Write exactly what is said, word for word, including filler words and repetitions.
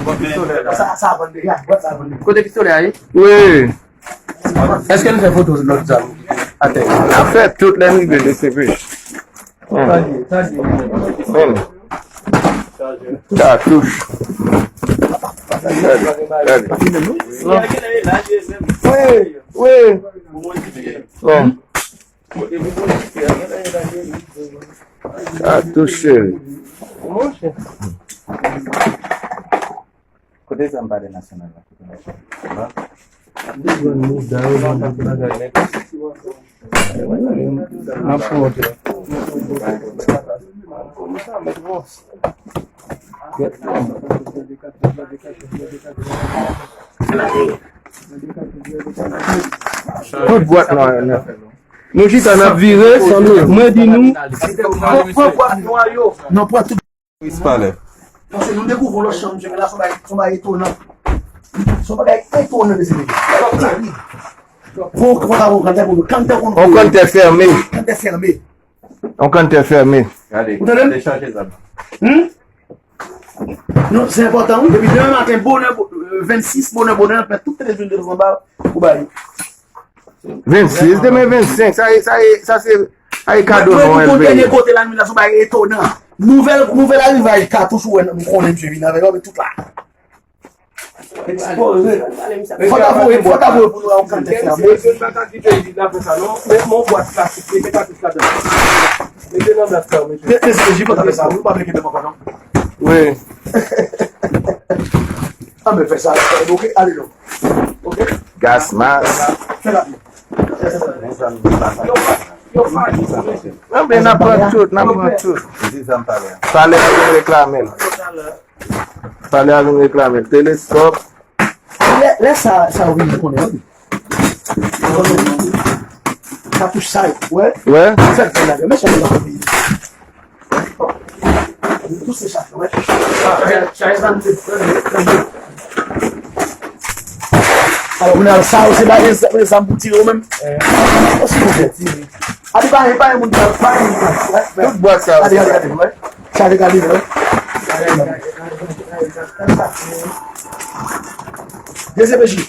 Sa, sa vann deja, bwat sa vann deja. Kote pistolè a ye? Wi. Èske n fè foto lòt zam atè? N ap fè tout lè n rive de C P J. Menm. Katouch. Gade, gade. Wi, wi. Katouch, cheri. Kote zam palè nasyonal la? Kote machin? N ap monte. Tout bwat nwa yo nèf. Nou chita n ap vire, mwen di nou. Pran, pran bwat nwa yo. Non, pran tout. Polis palè. Paske nou dekouvri yon lòt chanm, mesye, men la, se yon bagay, se yon bagay etonan. Se yon bagay etonan, mesye, mesye. Tèrib. Pran yon kanta pou nou, kanta pou nou. On kanta fèmen. Kanta fèmen. On kanta fèmen. Gade, ou tande m? Gade chanje zam. Hmm? Non, se enpòtan, wi. Depi demen maten, bonè, bo-, euh, vennsis, bonè, bonè, fè tout televizyon de anba, ou bay. Vennsis, demen vennsenk, sa e, sa e, sa se, sa e kado nou, L V. Mwen, mwen, mwen, dènye kote la, nou la, se yon bagay etonan. Nouvèl, nouvèl arivaj katouch, ou wè, nou konnen, mesye, vin avè yo, men tout la. Ekspoze. Fò ta voye, fò ta voye pou nou wè yon kantè fèmen. Mesye, mesye, nou pa ka kite li la fè sa, non. Men, men yon bwat plastik, mete katouch ladan. Mete nan bwat sa, mesye. Mesye, mesye, fò ta fè sa, nou pa vle kenbe ankò, non. Wi. A, men fè sa, ok, ale, non. Ok? Gas mask. Fè rapid. Yo pa, yo pa. Non, men n ap pran tout, n ap pran tout. Palè a vin reklame l. Palè a vin reklame l. Teleskòp. Lè, lè sa, sa yo vin konnen, wi. Katouch sa yo, wè. Wè. Fè l fè la, men sa yo la. Alò, kounye a, sa yo se bagay zam pou tire yo menm. Osi pou fè tire. Adi pa, pa yon moun, pa yon moun. Tout bwat sa yo. Adi, adi, adi, wè. Sa te gade, wè. De C P J.